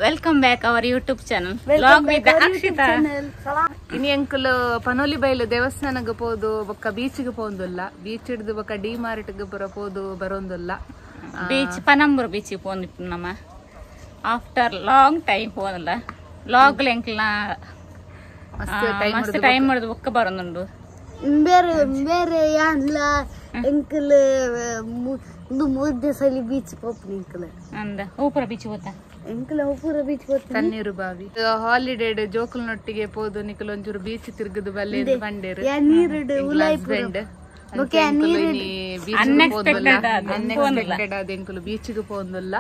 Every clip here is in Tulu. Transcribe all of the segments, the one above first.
Welcome back our YouTube channel vlog with Akshita. ಇನಿ ಅಂಕಲ್ ಪನೋಲಿ ಬೈಲು ದೇವಸ್ಥಾನಕ್ಕೆ ಪೋದು ಬೊಕ್ಕ ಬೀಚ್ಗೆ ಪೋಂದುಲ್ಲ, ಬೀಚ್ ಹಿಡ್ದು ಬೊಕ್ಕ ಡಿ ಮಾರ್ಟ್ಗೆ ಬರ ಪೋದು ಬರೋಂದುಲ್ಲ. ಬೀಚ್ ಪನಂಬೂರು ಬೀಚ್ ಪೋಂದಿಪ್ಪು ನಮ್ಮ ಆಫ್ಟರ್ ಲಾಂಗ್ ಟೈಮ್ ಪೋದಲ್ಲ ಲಾಗ್ ಎಂಕ್ಲ ಮಸ್ತ್ ಟೈಮ್ ಹಿಡ್ದು ಬೊಕ್ಕ ಬರೋದುಂಡು. ಬೇರೆ ಬೇರೆ ಯಾನ್ಲ ಎಂಕಲ್ ಮೂರು ಸಲ ಬೀಚ್ ಪೋಪುನ ಎಂಕಲ್ ಅಂದ ಓಪುರ ಬೀಚ್ ಹೋತಾ ಎಂಕಲ್ ಓಪುರ ಬೀಚ್ ಹೋತ ತಣ್ಣೀರು ಬಾವಿ ಹಾಲಿಡೇ ಜೋಕುಲ್ನೊಟ್ಟಿಗೆ ಪೋದು ನಿಕಲ್ ಒಂಚೂರು ಬೀಚ್ ತಿರುಗದು ಬಲ್ಲೆ ಬಂಡೇರು ನೀರುಡು ಉಲಾಯ್ಪುರ ಅನ್ಎಕ್ಸ್ಪೆಕ್ಟೆಡ್ ಆದ ಎಂಕುಲು ಬೀಚ್ಗೆ ಪೋಂದುಲ್ಲ.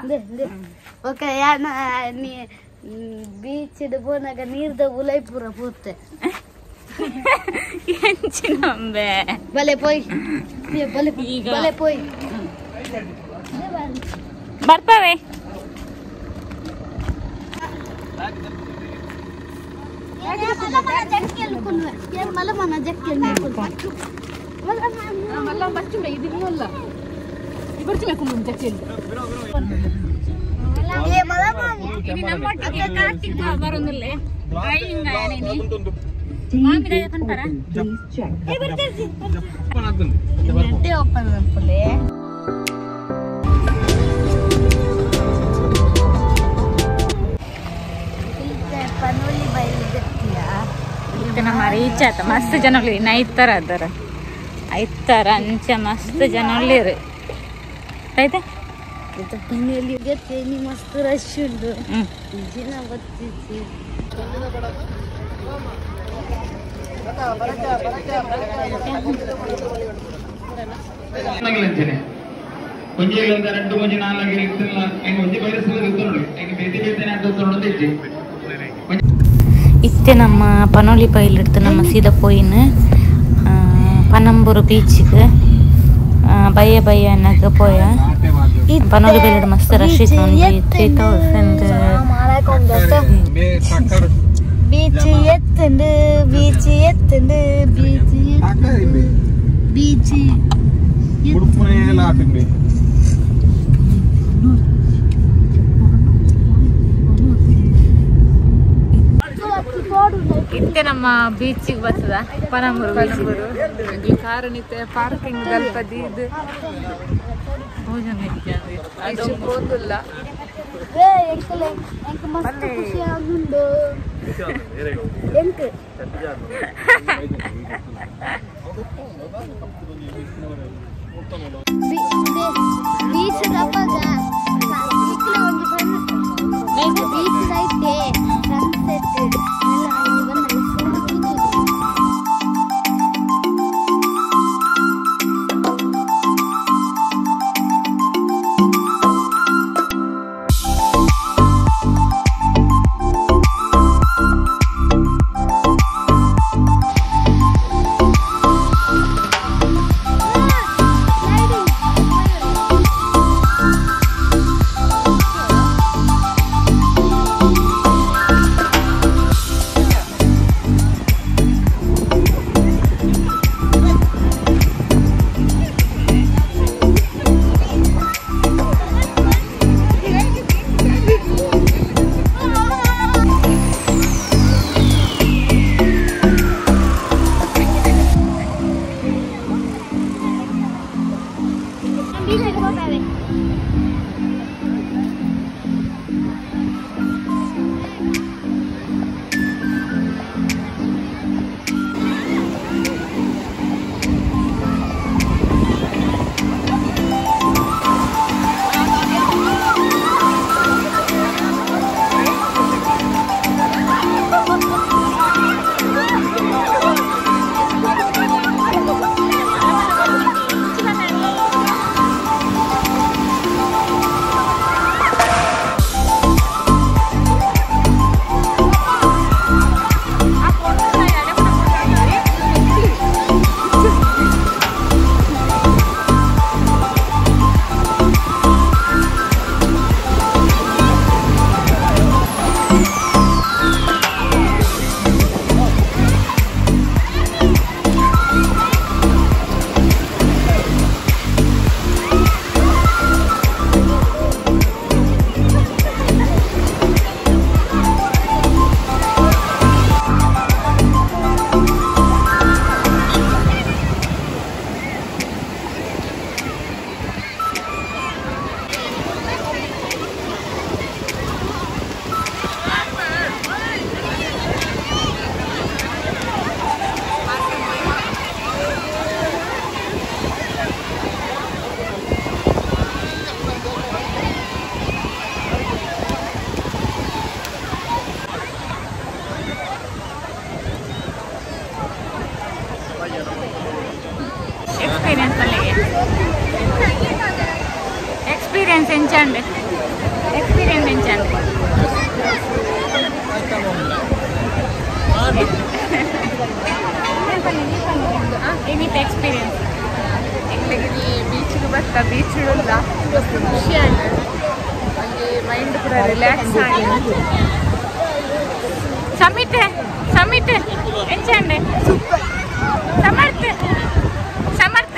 ಓಕೆ ಯಾನ ಬೀಚ್ ಪೋನಾಗ ನೀರ್ದ ಉಲಾಯ್ಪುರ ಪೋತೆ ಎಂಚಿನಂಬೆ ಬಲೆ ಪೋಯ್ ಬಲೆ ಬಲೆ ಪೋಯ್ ಬರ್ತಾವೆ. ನಮ್ಮ ರೀಚ್ ಆತ ಮಸ್ತ್ ಜನ ಇನ್ನ ಐತರ ಅದರ ಐತರ ಅಂಚ ಮಸ್ತ್ ಜನ ಉಳ್ಳೇರು ಆಯ್ತಾ. ಮಸ್ತ್ ರಶ್ ಉಂಟು ಜನ ಬತ್ತಿತ್ತು. ಇತ್ತೆ ನಮ್ಮ ಪನೋಲಿ ಬೈಲ್ ಇಡ್ತು ನಮ್ಮ ಸೀದಾ ಪೋಯಿನ ಪನಂಬೂರು ಬೀಚ್ಗೆ ಬಯ್ಯ ಬಯ್ಯ ಅನ್ನಕ ಪೋಯ. ಪನೋಲಿ ಬೈಲ್ ಮಸ್ತ್ ರಶ್ ಇತ್ತು ಒಂಜಿ 3000 ಬೀಚ್ ಎತ್ತಂಡು ಬೀಚ್ ಎತ್ತಂಡು ಬೀಚ್ ಬೀಚ್ ಇತ್ತೆ ನಮ್ಮ ಬೀಚಿಗೆ ಬರ್ತದ ಪನಂಬೂರು ಪನಂಬೂರು ಕಾರಣಿತೆ ಪಾರ್ಕಿಂಗ್ ದಲ್ಪದಿ ಇದು ಪೋಂದುಲ್ಲ. ಮಸ್ತ್ ಖುಷಿ ಆಗುಂಡು ಎಂಕ್ ಬೀಚ್ ದಪ್ಪಗ ಒಂಜಿ ಬೀಚ್ ಐತೆ ಸನ್ಸೆಟ್ ಬೀಚ್ ಇಡಲ್ಲ ಮಸ್ತ್ ಖುಷಿ ಆಯ್ತು ಅಲ್ಲಿ ಮೈಂಡ್ ಪೂರ ರಿಲ್ಯಾಕ್ಸ್ ಆಗಿ ಸಮಿತೆ ಸಮಿತೆ ಎಂಚಂಡೆ ಸಮರ್ಥ ಸಮರ್ಥ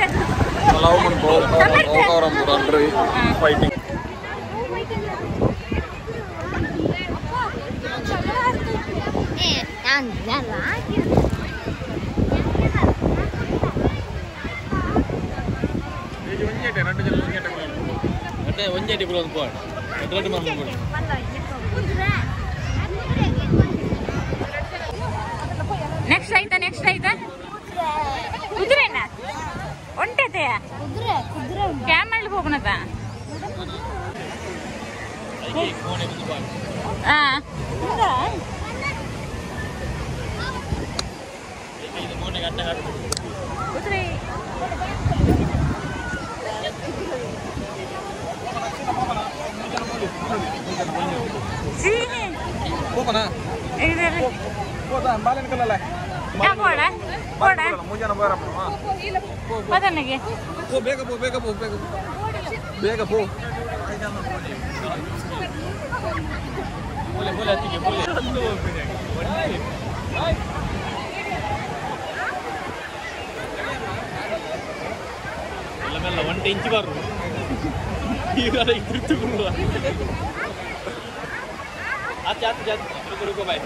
ಫೈಟಿಂಗ್ ಒಂಜೆಟೆ ಕುಲೊಂದು ಪೋಡ್ ರಡ್ಡು ಮಲ್ಪು ಪೋಡ್ ನೆಕ್ಸ್ಟ್ ಆಯ್ತಾ ನೆಕ್ಸ್ಟ್ ಆಯ್ತಾ ಕುದುರೆನಾ ಒಂಟೆತೆಯ ಕ್ಯಾಮಲ್ ಹೋಗೋಣದ ಕುದುರೆ ಬೇಗ ಪೋ ಬೇಗ ಪೋ ಬೇಗ ಬೇಗ ಪೋ ಮೆಲ್ಲ ಒಂಟೆ ಇಂಚು ಬಾರು ಈಗ ತಿರ್ತು ಆಚೆ ಆಚೆ ಆಚೆ ರುಕೋ ಬಾಯ್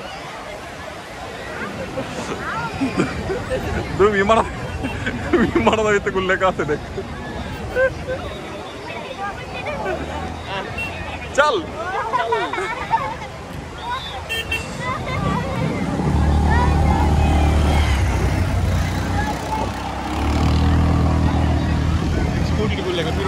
ವಿಮಾನ ವಿಮಾನದ ಗುಲ್ಲೆ ಕಾತದೆ ಚಲ್ ಸ್ಕೂಟಿ ಗುಲ್ಲೆ ಕಾತು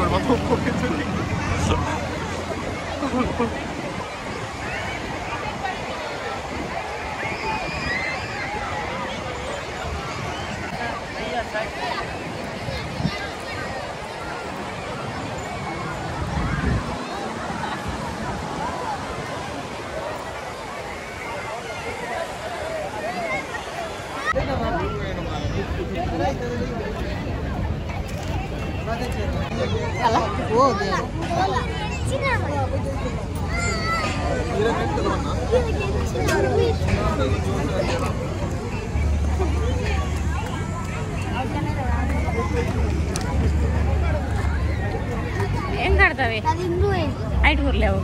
ಹೆಂಗ್ ಆಡ್ತವೆ ಐಟ್ ಗುರ್ಲೆ ಅವು.